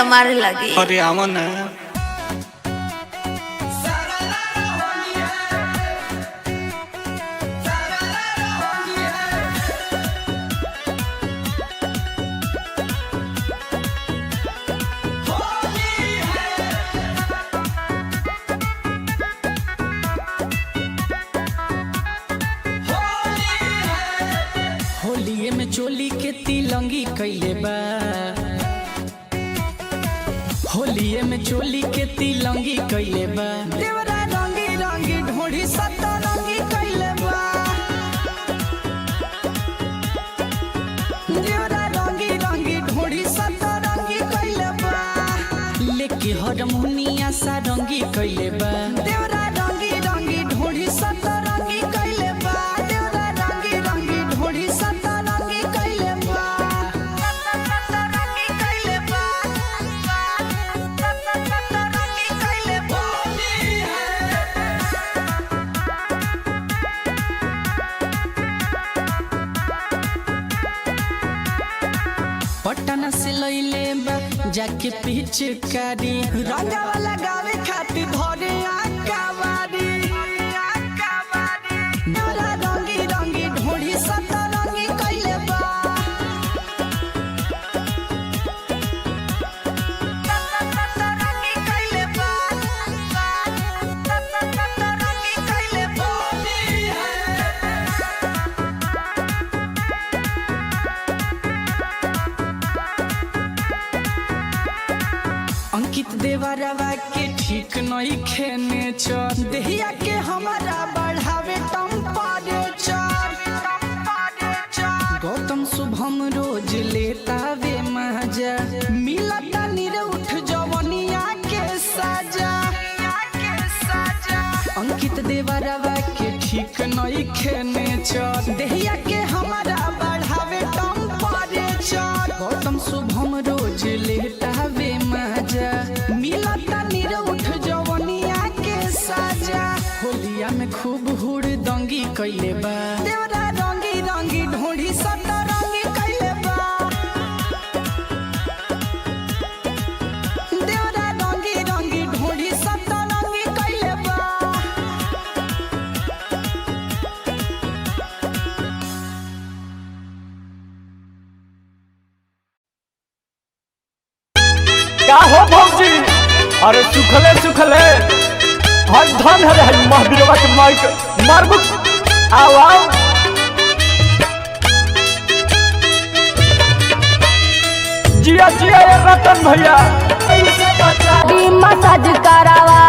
मजा मारे लगी। अरे आवा ना। होलिये में चोली के तिलंगी कैले बा, होलिये में चोली के तिलंगी कैले बा। देवरा रंगी रंगी ढोढ़ी सतरंगी कैले बा, देवरा रंगी रंगी ढोढ़ी सतरंगी कैले बा। लेके हरमुनिया सारंगी कैले बा, देवरा रंगी रंगी ढोढ़ी सतरंगी कैले बा। देवरा रंगी रंगी ढोढ़ी सतरंगी कैले बा, सतरंगी कैले बा, सतरंगी कैले बा। पटना से लैले बा जाके पिचकारी, रंगावा लगावे खातिर धरे आकावारी। देवरा रंगी रंगी ढोढ़ी सतरंगी कैले बा, सतरंगी कैले बा, सतरंगी कैले बा। अंकित देवरवा के ठीक नहीं खेने चल, देहिया के हमारा बढ़ावे टेम्परेचर। गौतम शुभम रोज लेता वे मजा, मिलता निरउठ जवनिया के साजा। अंकित देवरवा के ठीक नहीं खेने चल, देहिया के हमारा बढ़ावे टेम्परेचर। गौतम शुभम रोज लेता वे मजा, मिलता निरउठ जवनिया के साजा। होलिया में खूब हुड़ दंगी कैले बा, देवरा रंगी रंगी ढोढ़ी सतरंगी कैले बा। देवरा रंगी रंगी ढोढ़ी सतरंगी कैले बा। का हो भौजी? अरे सुखले सुखले हर धन हरे हरी महावीरवा के माइक मारबु। आओ आओ जिया जिया ये रतन भैया मसाज करावा।